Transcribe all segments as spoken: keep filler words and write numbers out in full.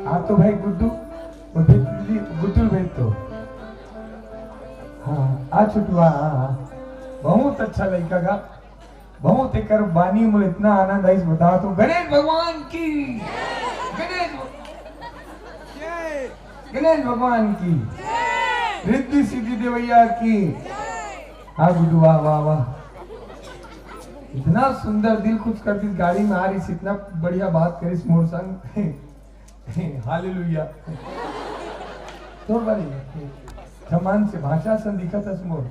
हाँ तो भाई गुड्डू, वो भेज दीजिए, गुड्डू भेज दो। हाँ, आ छोटुआ, हाँ, हाँ। बहुत अच्छा लड़का का, बहुत एकर बानी मोला इतना आनंद आइस, बता तो। गणेश भगवान की, गणेश, गणेश भगवान की, रिद्धि सिद्धि देवैया की। हाँ गुड्डू, वाह, वाह, वाह। इतना सुंदर, दिल खुश कर दिस, गाड़ी में आ रहिस, इतना बढ़िया बात करिस मोर संग। हालेलुया। तोर बारे, सम्मान से भाषा सन दिखत हस मोर।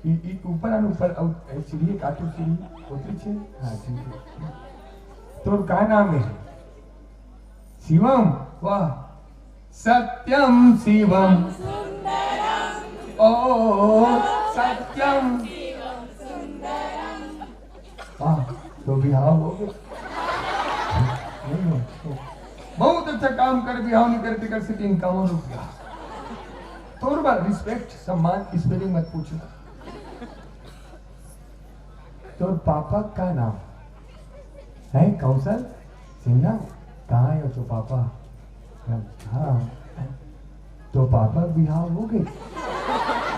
ई, ई, ऊपर आन, ऊपर, अउ, ए, सीढ़ी, काटू सीढ़ी, उतरी छे? हाँ, ठीक है। तोर का नाम है? शिवम? वाह। सत्यम शिवम। ओ, सत्यम। हाँ, तो बिहाव हो गया। नहीं हो, तो बहुत अच्छा काम कर, बिहाव नहीं करते कर से तीन काम रुक गया। तोर बार रिस्पेक्ट, सम्मान, स्पेलिंग मत पूछना। तोर पापा का नाम है? कौशल सिन्हा। कहाँ है तो पापा? हाँ, तो पापा बिहाव हो गए?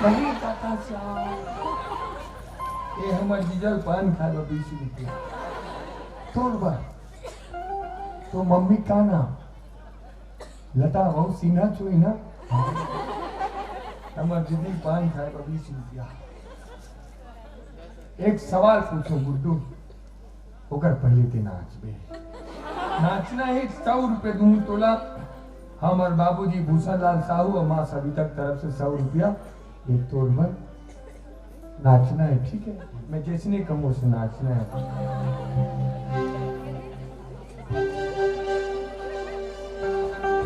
नहीं काका साहब, ये हमर जीजल पान खाए बर बीस रुपया। तोर बर। तो मम्मी का नाम? लता, वो सीना छुई ना। हमर दीदी पान खाए बर बीस रुपया। एक सवाल पूछो गुड्डू, ओकर पहले ते नाचबे। नाचना है सौ रुपये दूं तोला। हमर बाबूजी भूषण लाल साहू और माँ सविता की तरफ से सौ रुपया, ये तोर बर। नाचना है, ठीक है? मैं जैसने कहूँ वैसे नाचना है।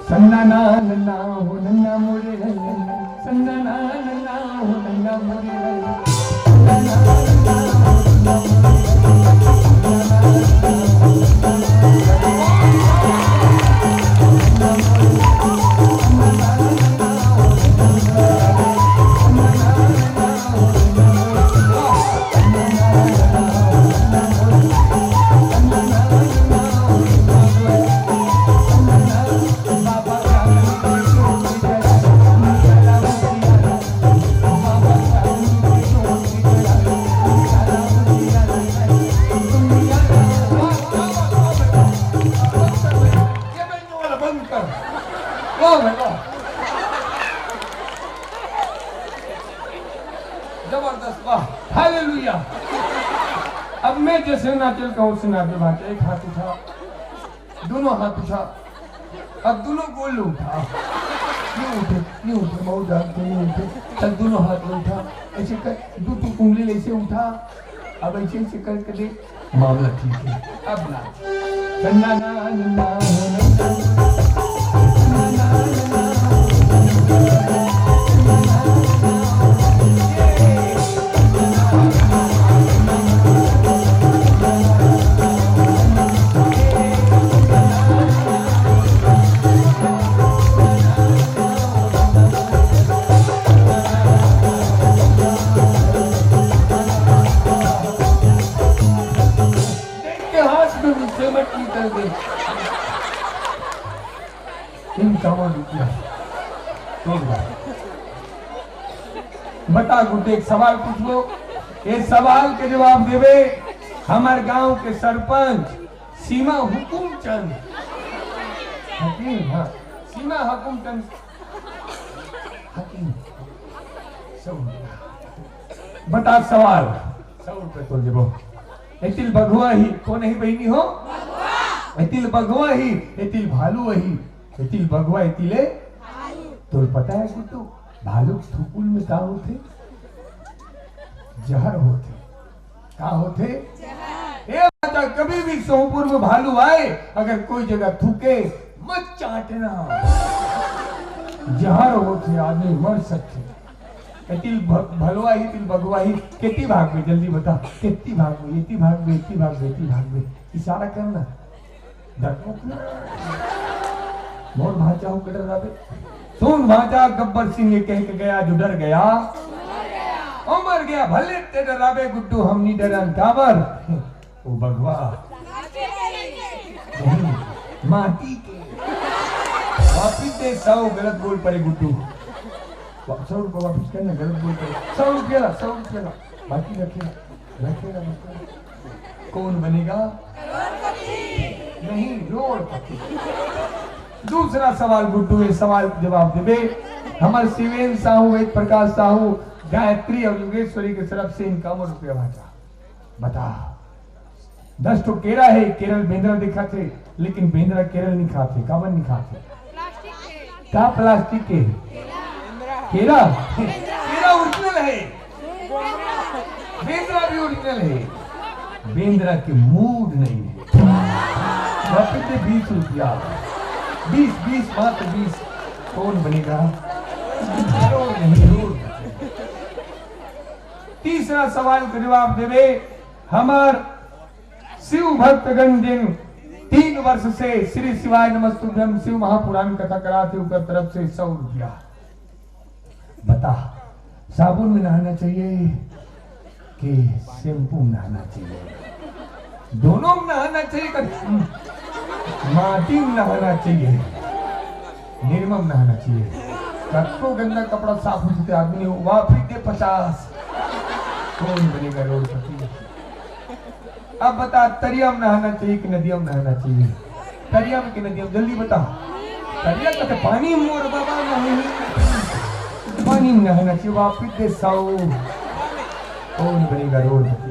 सन्ना ना नन्ना हो नन्ना मोरे रंगन, सन्ना ना नन्ना हो नन्ना मोरे रंगन। वाह भाई वाह। जबरदस्त, वाह, हालेलुया। अब मैं जैसे नाचेल कहूँ से नाचे, बात एक हाथ उठा, दोनों हाथ उठा, अब दोनों गोल उठा, ये उठे, ये उठे, बहुत जान के ये उठे, तब दोनों हाथ उठा, ऐसे कर, दो टूक उंगली ऐसे उठा, अब ऐसे ऐसे करके दे, मामला ठीक है। अब ना। देख के हाथ में मुझसे मत निकल दे। इन कामों ने किया। तो बता गुड्डे, एक सवाल पूछबो, ये सवाल के जवाब देवे हमार गांव के सरपंच सीमा हुकुम चंद। हकीम, हाँ, सीमा हुकुम चंद। हकीम। सौ रुपया। बता सवाल। सौ रुपये तो देबो। एतिल बघवा ही, कोन ही बहिनी हो? एतिल बघवा ही, एतिल भालू ही, एतिल बघवा, एतिले। तोर पता है गुड्डू, भालू के थुकुल में का होथे? जहर होथे। का होथे? जहर। ए बता, कभी भी सोहपुर में भालू आए, अगर कोई जगह थूके, मत चाटना। जहर होथे, आदमी मर सकथे। एतिल भ-, भलवा ही, एतिल बघवा ही, केती भागबे, जल्दी बता, केती भागबे, एती भागबे, एती भागबे, एती भागबे, इशारा करना। डरपोक ना। मोर भांचा हो के डराबे। सुन भांचा, गब्बर सिंह ये कह के गया, जो डर गया, वो मर गया। भले ते डराबे गुड्डू, हम नी डरन, काबर? वो बघवा। नहीं, माटी के। वापिस दे सौ, गलत बोल परे गुड्डू। वा-, सौ रुपया वापिस करना, गलत बोल परे। सौ रुपया ला, सौ रुपया ला। बाकी रखे ला, रखे ला, रखे ला। कौन बनेगा? नहीं, रोड़पति। दूसरा सवाल गुड्डू, ये सवाल के जवाब देबे। हमर शिवेन साहू, वेद प्रकाश साहू, गायत्री और योगेश्वरी के तरफ से इक्यावन रुपया बांटा। बता, दस ठो केरा हे, केरा ल बेंदरा दिखाथे, लेकिन बेंदरा केरा ल नइ खाथे। काबर नइ खाथे? का प्लास्टिक के? केरा? केरा ओरिजिनल हे, बेंदरा भी ओरिजिनल हे, बेंदरा के मूड नइ हे। वापिस दे बीस रुपया, बीस, बीस, मात्र बीस। कौन बनेगा? करोड़ नहीं, करोड़। तीसरा सवाल के जवाब देबे हमर शिव भक्तगण, जिन तीन वर्ष से श्री शिवाय नमस्तुभ्यम शिव महापुराण कथा कराथे, ओकर तरफ से सौ रुपया। बता, साबुन में नहाना चाहिए कि शैम्पू में नहाना चाहिए? दोनों में नहाना चाहिए, कभी माटी में नहाना चाहिए, निरमा में नहाना चाहिए। कतको गंदा कपड़ा साफ हो जाते आदमी, वापिस दे पचास। कौन बनेगा करोड़पति? अब बता, तरिया में नहाना चाहिए कि नदिया में नहाना चाहिए? तरिया में कि नदिया में? जल्दी बता। तरिया का तो पानी मोर बाबा नहीं, पानी में नहाना चाहिए। वापिस दे सौ। कौन बनेगा करोड़पति?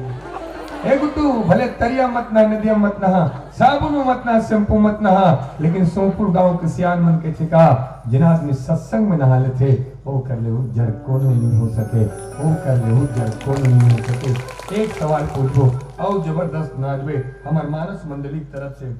ए गुड्डू, भले तरिया मत नहा, नदिया मत नहा, साबुन में मत नहा, शैम्पू मत नहा, लेकिन सोमपुर गांव के सियान मन के ठेका, जेन आदमी सत्संग में नहा लेथे, ओकर ले उज्जर कोनो नहीं हो सके, ओकर ले उज्जर कोनो नहीं हो सके। एक सवाल पूछबो, अउ जबरदस्त नाचबे, हमर मानस मंडली की तरफ से।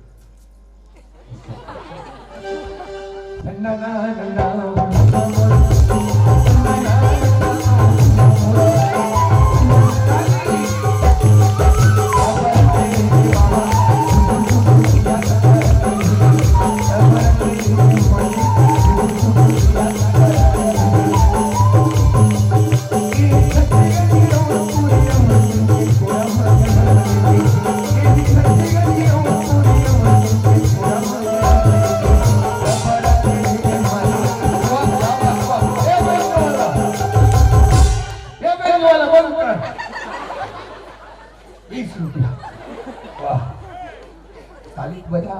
बीस रुपया। वाह। ताली बजा।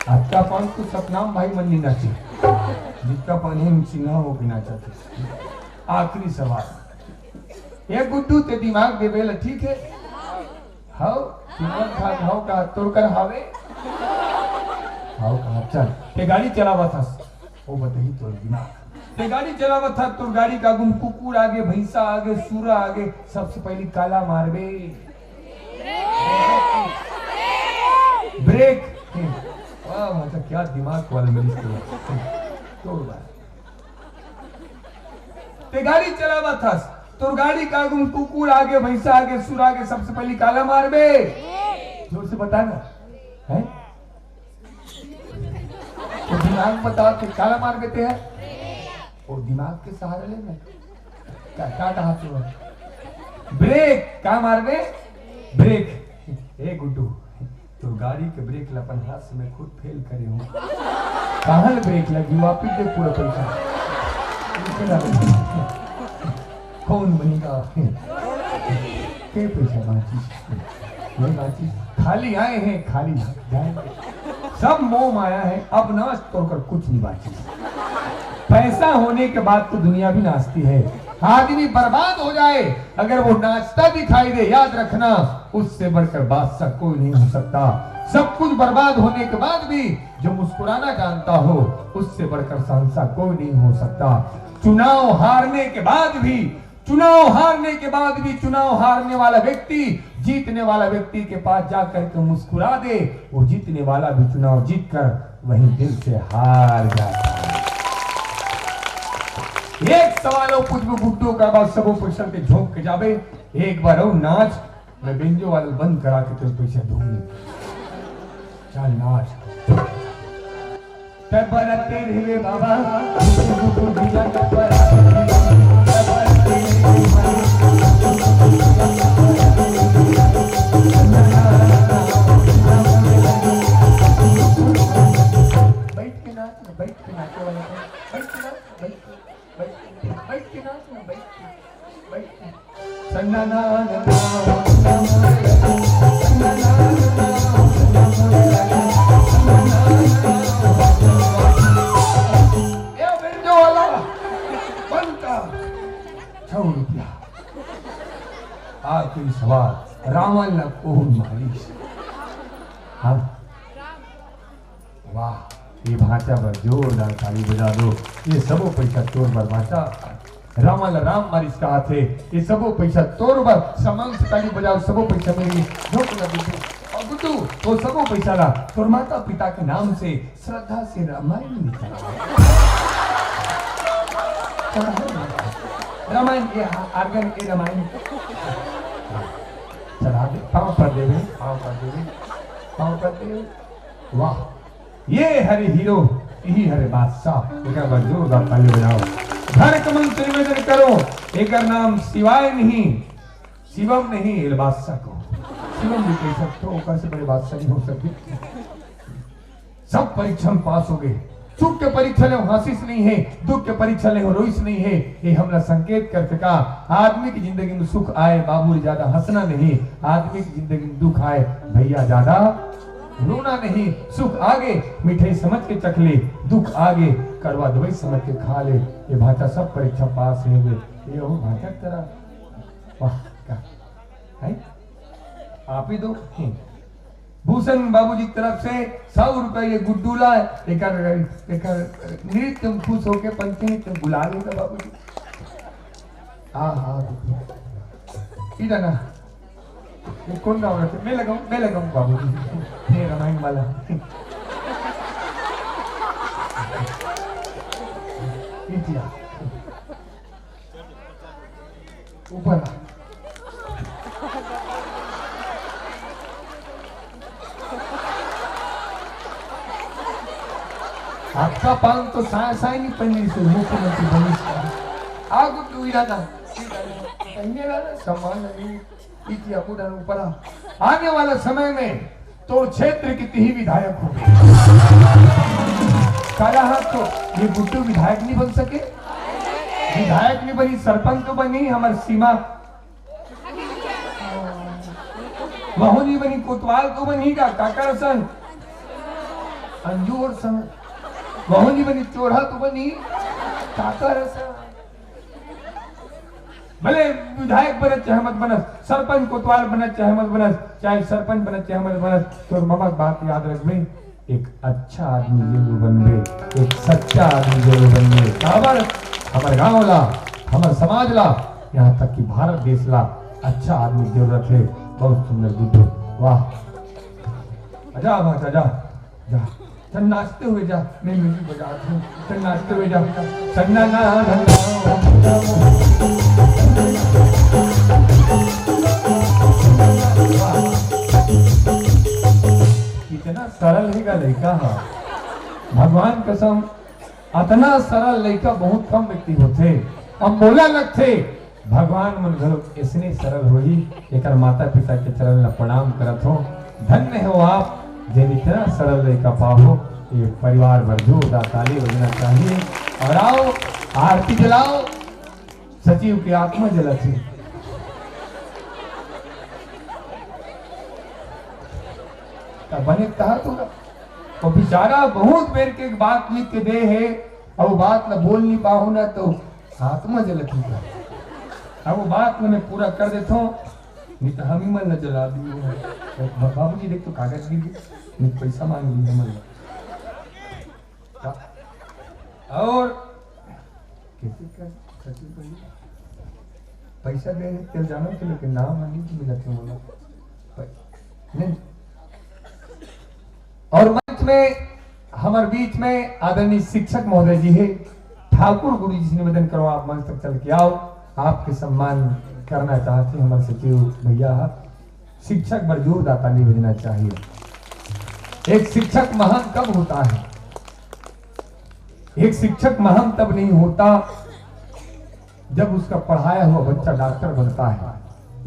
अतका पान तो सतनाम भाई मन नइ नाचे। जितका पान हे, सिन्हा हो के नाचथे। आखिरी सवाल। ए गुड्डू, ते दिमाग देबे ला ठीक हे? हव, दिमाग खा, हव का, तोर कर हावे? हव का, चल। ते गाड़ी चलावत हस, ओ बताही तोर दिमाग। ते गाड़ी चलावत हस, तोर गाड़ी के आगू म कुकुर आगे, भैंसा आगे, सूरा आगे, सबसे पहली काला मारबे? ब्रेक। वाह, मतलब क्या दिमाग वाला मिलिस तोर। तोर बात। ते गाड़ी चलावत हस, तोर गाड़ी के आगू म कुकुर आगे, भैंसा आगे, सूरा आगे, सबसे पहली काला मारबे? जोर से बता ना, हैं? तो दिमाग बता, ते काला मारबे ते ह? ओ दिमाग के सहारा ले ना। का, का कहा तू? ब्रेक, का मारबे? ब्रेक। ए गुड्डू, तोर गाड़ी के ब्रेक ला अपन हाथ से मैं खुद फेल करे हूँ। कहाँ ले ब्रेक लगी? वापिस दे पूरा पैसा। कौन बनेगा? के पैसा बाँचिस? नहीं बाँचिस। खाली आए हैं, खाली जाएंगे। सब मोह माया है, अब नाच तोड़कर कुछ नहीं बाँचिस। पैसा होने के बाद तो दुनिया भी नाचती है। आदमी बर्बाद हो जाए, अगर वो नाचता दिखाई दे, याद रखना, उससे बढ़कर बादशाह कोई नहीं हो सकता। सब कुछ बर्बाद होने के बाद भी जो मुस्कुराना जानता हो, उससे बढ़कर शहंशाह कोई नहीं हो सकता। चुनाव हारने के बाद भी, चुनाव हारने के बाद भी चुनाव हारने वाला व्यक्ति जीतने वाला व्यक्ति के पास जाकर के मुस्कुरा दे, वो जीतने वाला भी चुनाव जीतकर वहीं दिल से हार जाता है। एक सवाल अउ पूछबो गुड्डू, ओकर बाद सबो पैसा के झोंक के जाबे। एक बार अउ नाच, मैं बेंजो वाला बंद करा के तेरे पैसा दूंगी। चल नाच। तब बरते रहे बाबा, रावण ला कोन मारिस? हाँ? वाह, ये भांचा बर जोरदार ताली बजा दो। ये सबो पैसा तोर बर भांचा। रावण ला राम मारिस कहाथे। ये सबो पैसा तोर बर, समंग से ताली बजाओ, सबो पैसा मेरे। झोंक ला गुड्डू। और गुड्डू, वो सबो पैसा ला तोर माता पिता के नाम से श्रद्धा से रामायण निकाल। रामायण, ये ऑर्गन, ये रामायण। चला दे, पाँव पर देवे, पाँव पर देवे, पाँव पर देवे। वाह, ये हरे हीरो, यही हरे बादशाह। एक बार जोरदार ताली बजाओ। घर कमल से निवेदन करो, एकर नाम शिवाय नहीं, शिवम नहीं, एल बादशाह को। शिवम भी कह सकते हो, ओकर से बड़े बादशाह नहीं हो सकते। सब परीक्षा में पास हो गए। सुख के परीक्षा ले हासिस नहीं है, दुख के परीक्षा ले रोइस नहीं है। ये हमला संकेत करथे का आदमी की जिंदगी में सुख आए, बाबू रे ज्यादा हंसना नहीं। आदमी की जिंदगी में दुख आए, भैया ज्यादा रोना नहीं। सुख आगे मिठाई समझ के चख ले, दुख आगे कड़वा दवाई समझ के खा ले। ये भांचा सब परीक्षा पास हो गए। ये हो भांचा की तरह। वाह, का है? आप ही दो। हम्म। भूषण बाबूजी की तरफ से सौ रुपए ये गुड्डू ला, एकर, एकर नृत्य में खुश होके पंचमी नृत्य में बुला लेता बाबूजी। हाँ, हाँ, इधर ना। ये कौन गाँव रहते? मैं लगाऊं, मैं लगाऊं बाबूजी। ये रामायण वाला। इतिया। ऊपर आ। आपका पान तो साय साय नहीं पन्नी से मुख्यमंत्री बनी। आगो तू इरादा। पहले वाला सम्मान नहीं। इतिया बुढ़ा ऊपर आ। आने वाला समय में तोर क्षेत्र के तिही विधायक होगे। काला हाथ तो ये गुड्डू विधायक नहीं बन सके, विधायक नहीं बनी, सरपंच तो बनी, हमर सीमा वहू नहीं बनी, कोतवाल तो बनी का, काकर सन अंजू और सन वहू नहीं बनी, चोरहा तो बनी, काकर सन। भले विधायक बनत चाहे मत बनस, सरपंच कोतवाल बनत चाहे मत बनस, चाहे सरपंच बनत चाहे मत बनस, तोर ममा के बात याद रखबे, एक अच्छा आदमी जरूर बनबे, एक सच्चा आदमी जरूर बनबे। काबर हमर गांव ला, हमर समाज ला, यहाँ तक कि भारत देश ला अच्छा आदमी की जरूरत है। बहुत सुंदर गुड्डू, वाह। आजा भांचा, आजा। जा, चल नाचते हुए जा, मैं म्यूजिक बजाता हूँ। चल नाचते हुए जा। चन्ना ना धन्ना। इतना सरल है का लड़का हा। भगवान कसम, अतना सरल लड़का बहुत कम व्यक्ति होते। अब मोला लगते भगवान मन घलो इसने सरल होही। एकर माता पिता के चरण ला प्रणाम करत हो। धन्य हो आप, जेन इतना सरल लइका पाहो। ये परिवार बर जोरदार ताली बजना चाहिए। और आओ, आरती जलाओ। सचिव के आत्मा जलत हे। त बने कहा तो, तो बेचारा बहुत बेर के बात लिख के दे हे, अउ बात ला बोल नहीं पाहू ना, तो आत्मा जलत हे। अब वो बात ला मैं पूरा कर देता हूँ, नहीं तो हम ही मन ला जला दिए हैं। बाबूजी देख तो कागज गिर गए, नहीं तो पैसा मांग लिए हमन ला। और कैसे कर, कैसे कर? पैसा दे, तेल जाना तो, लेकिन नाम नहीं मिला क्यों बोला? नहीं। और मंच में, हमारे बीच में आदरणीय शिक्षक महोदय जी है, ठाकुर गुरु जी से निवेदन करो, आप मंच तक चल के आओ, आपके सम्मान करना चाहते हैं हमारे सचिव भैया। शिक्षक बर जोरदार ताली बजना चाहिए। एक शिक्षक महान कब होता है? एक शिक्षक महान तब नहीं होता जब उसका पढ़ाया हुआ बच्चा डॉक्टर बनता है।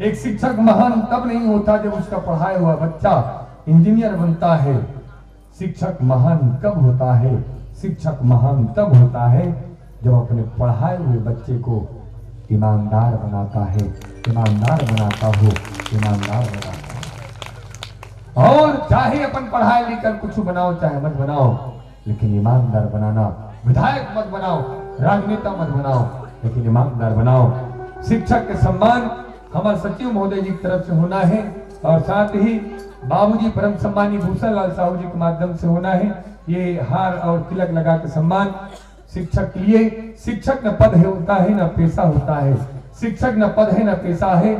एक शिक्षक महान तब नहीं होता जब उसका पढ़ाया हुआ बच्चा इंजीनियर बनता है। शिक्षक महान कब होता है? शिक्षक महान तब होता है जब अपने पढ़ाए हुए बच्चे को ईमानदार बनाता है। ईमानदार बनाता हो, ईमानदार बनाता हो। और चाहे अपन पढ़ाई लिखकर कुछ बनाओ, चाहे मत बनाओ, लेकिन ईमानदार बनाना। विधायक मत बनाओ, राजनेता मत बनाओ, लेकिन ईमानदार बनाओ। शिक्षक के सम्मान हमारे सचिव महोदय जी की तरफ से होना है। और साथ ही बाबूजी परम सम्मानी भूषण लाल साहू जी के माध्यम से होना है ये हार और तिलक लगा के सम्मान शिक्षक के लिए। शिक्षक न पद है होता है, न पेशा होता है। शिक्षक न पद है, न पेशा है।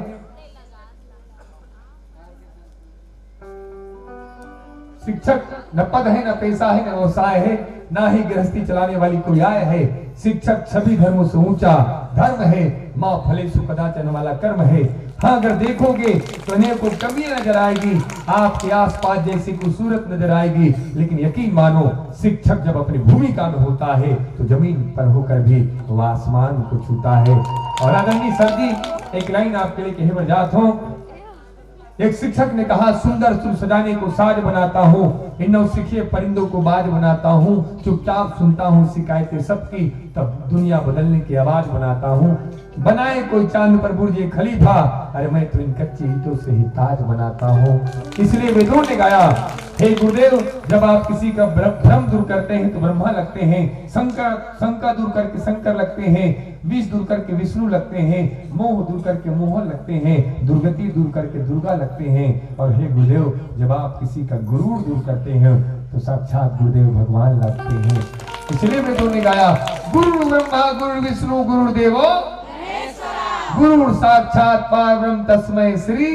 शिक्षक न पद है, न पेशा है, न व्यवसाय है, ना ही गृहस्थी चलाने वाली कोई आय है। शिक्षक सभी धर्मों से ऊंचा धर्म है, माँ फलेषु कदाचन वाला कर्म है। हाँ, अगर देखोगे तो अनेकों कमियां नजर आएगी, आपके आसपास जैसी खूबसूरत नजर आएगी, लेकिन यकीन मानो, शिक्षक जब अपनी भूमिका में होता है तो जमीन पर होकर भी वो आसमान को छूता है। और आदरणीय सर जी, एक लाइन आपके लिए कहे बर जात हूँ। एक शिक्षक ने कहा, सुंदर सुर सजाने को साज बनाता हूँ, इन नौसिखिए परिंदों को बाज बनाता हूँ, चुपचाप सुनता हूँ शिकायतें सबकी, तब दुनिया बदलने की आवाज बनाता हूँ। बनाए कोई चांद पर बुर्ज खलीफा, अरे मैं तो इन कच्ची ईंटों से ही ताज बनाता हूँ। इसलिए वेदों ने गाया, हे गुरुदेव, जब आप किसी का भ्र-, भ्रम दूर करते हैं तो ब्रह्मा लगते हैं, शंका शंका दूर करके शंकर लगते हैं, विष दूर करके विष्णु लगते हैं, मोह दूर करके मोहन लगते हैं, दुर्गति दूर करके दुर्गा लगते हैं। और हे गुरुदेव, जब आप किसी का गुरूर दूर करते हैं तो साक्षात गुरुदेव भगवान लगते हैं। इसलिए वेदों ने गाया, गुरु ब्रह्मा गुरु विष्णु गुरु देवो, गुरु साक्षात परब्रह्म तस्मै श्री।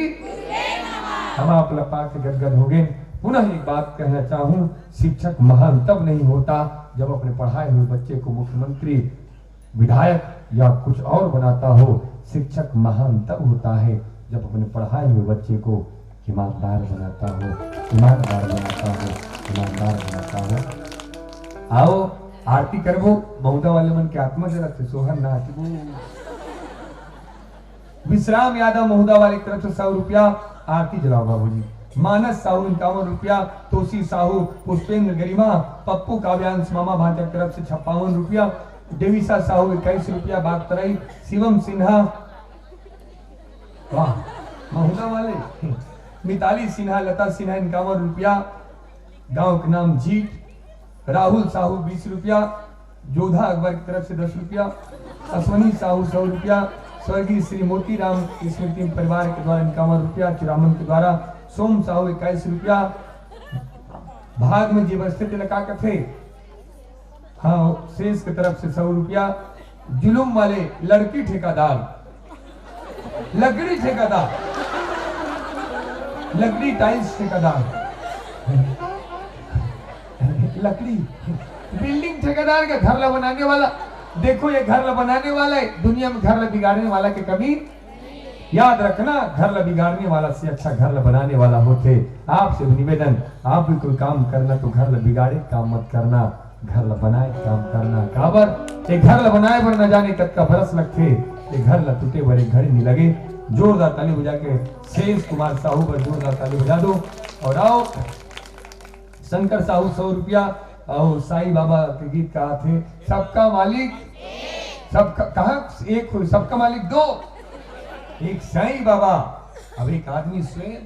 हम आप लपा के गदगद हो गए। पुनः एक बात कहना चाहूँ, शिक्षक महान तब नहीं होता जब अपने पढ़ाए हुए बच्चे को मुख्यमंत्री, विधायक या कुछ और बनाता हो। शिक्षक महान तब होता है जब अपने पढ़ाए हुए बच्चे को ईमानदार बनाता हो, ईमानदार बनाता हो, ईमानदार बनाता हो। आओ, आरती करबो, महुदा वाले मन के आत्मा जरा से सोहर नाचबो। विश्राम यादव महुदा वाले की तरफ से सौ रुपया आरती जलाओ बाबूजी। मानस साहू इक्यावन रुपया, तोसी साहू, पुष्पेंद्र गरिमा, पप्पू काव्यांश मामा भांचा की तरफ से छप्पावन रुपया, डेविसा साहू इक्कीस रुपया, बागतराई, शिवम सिन्हा, वाह, महुदा वाले, मिताली सिन्हा, लता सिन्हा इक्यावन रुपया, गांव के नाम जीत, राहुल साहू बीस रुपया, जोधा अकबर की तरफ से दस रुपया, अश्वनी साहू सौ रुपया, स्वर्गीय श्री मोतीराम स्मृति परिवार के द्वारा इक्यावन रुपया, चुरामन के द्वारा सोम साहू इक्कीस रुपया। भाग में जीव स्थित लगा कथे, हाँ, शेष की तरफ से सौ रुपया। जुलूम वाले लड़की ठेकेदार, लकड़ी ठेकेदार, लकड़ी टाइल्स ठेकेदार, लकड़ी बिल्डिंग ठेकेदार का घर ला बनाने वाला। देखो, ये घर ला बनाने वाला है, दुनिया में घर ला बिगाड़ने वाला की कमी। याद रखना, घर ला बिगाड़ने वाला से अच्छा घर ला बनाने वाला होथे। आपसे भी निवेदन, आप भी कोई काम करना तो घर ला बिगाड़े काम मत करना, घर ला बनाए काम करना। काबर, एक घर ला बनाए बर न जाने कतका बरस लगथे, एक घर ला टूटे बर एक घड़ी नहीं लगे। जोरदार ताली बजा के शेष कुमार साहू बर जोरदार ताली बजा दो। और आओ, शंकर साहू सौ रुपया और साईं बाबा के गीत का थे, सबका मालिक, सबका, कहाँ एक हो, सबका मालिक दो, एक साईं बाबा, अब एक आदमी स्वयं।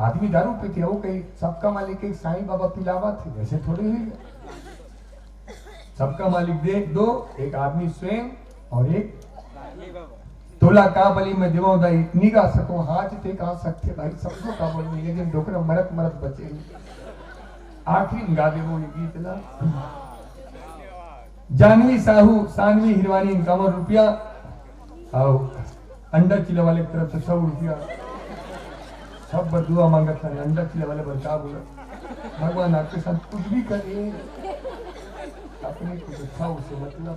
आदमी दारू पीथे, वो कही, सबका मालिक एक साईं बाबा पिलावथे, ऐसे थोड़ी हुई। सबका मालिक दे दो, एक आदमी स्वयं और एक तोला का बलि मैं देवंव दाई, नी गा सकों, हाथ ते का सकथे भाई, समझो का बोल नहीं, लेकिन डोकरा मरत मरत बचे। आखिरी में गा देवो ये गीत ला। जानवी साहू, सानवी हिरवानी इक्यावन रुपया, और अंडा चिल्ला वाले की तरफ से सौ रुपया। सब बर दुआ मांगत हन, अंडा चिल्ला वाले बर का बोला, भगवान आपके साथ कुछ भी करे, अपने को तो खाओ से मतलब।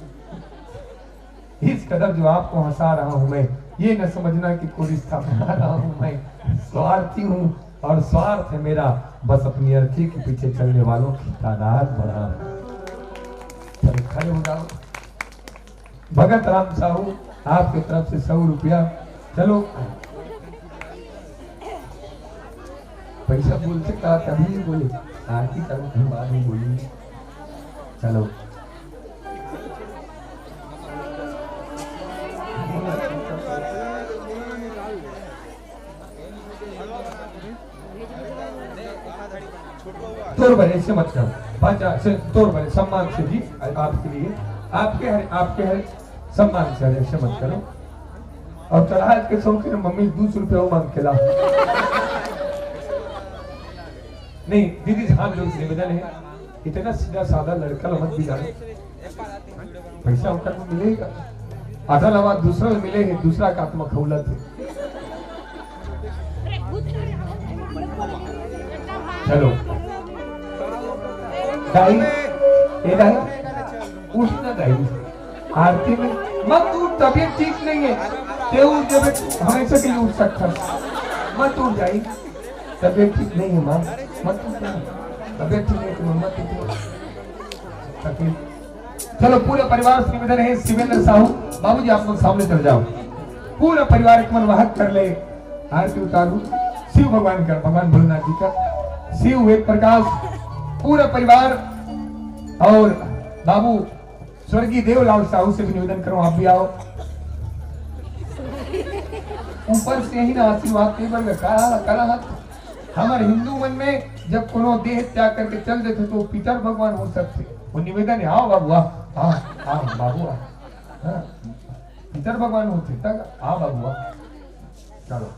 इस कदर जो आपको हंसा रहा हूं मैं, ये न समझना कि कोई रिश्ता बना रहा हूं मैं। स्वार्थी हूं और स्वार्थ है मेरा, बस अपनी अर्थी के पीछे चलने वालों की तादाद बढ़ा रहा हूं। चलो, खड़े हो जाओ। भगत राम साहू, आपके तरफ से सौ रुपया। चलो, पैसा बोलते का तभी बोले, आरती करो, हम बाद में बोलेंगे। चलो। तोर बने, ऐसे मत करो। पाँच, ऐसे तोर बने, सम्मान से जी, आपके लिए, आपके हर, आपके हर सम्मान से, ऐसे मत करो। अउ चढ़ाए के शौक हे, मम्मी दू सौ रुपया मांग के ला। नहीं दीदी, हाथ जोड़ के निवेदन हे, इतना सीधा साधा लड़का ला मत बिगाड़ो। पैसा ओकर को मिलेगा, आधा लवा दूसरा ल मिले हे, दूसरा का आत्मा खौलत हे। चलो दाई, ए दाई, उठ ना दाई, आरती में मत उठ, तबीयत ठीक नहीं है। ते उठ जब हमेशा के लिए उठ सकता है। मत उठ दाई, तबीयत ठीक नहीं है माँ, मत उठ ना। तबीयत ठीक नहीं है तो मत उठ। तकलीफ। चलो पूरे परिवार से निवेदन है, शिवेंद्र साहू बाबूजी आप लोग सामने चले जाओ। पूरा परिवार एक मन वाहक कर ले, आरती उतारू शिव भगवान का, भगवान भोलेनाथ जी का, शिव वेद प्रकाश, पूरा परिवार और बाबू स्वर्गीय देवलाल साहू से भी निवेदन करो, आप भी आओ। ऊपर से ही ना आशीर्वाद, कई बार करा, करा हाथ। हमारे हिंदू मन में जब कोनो देह त्याग करके चल देते तो पितर भगवान हो सकते। वो निवेदन है, आओ बाबू, आओ, आओ, आओ बाबू, आओ। हाँ, पितर भगवान होते तक, आओ बाबू, आओ। चलो,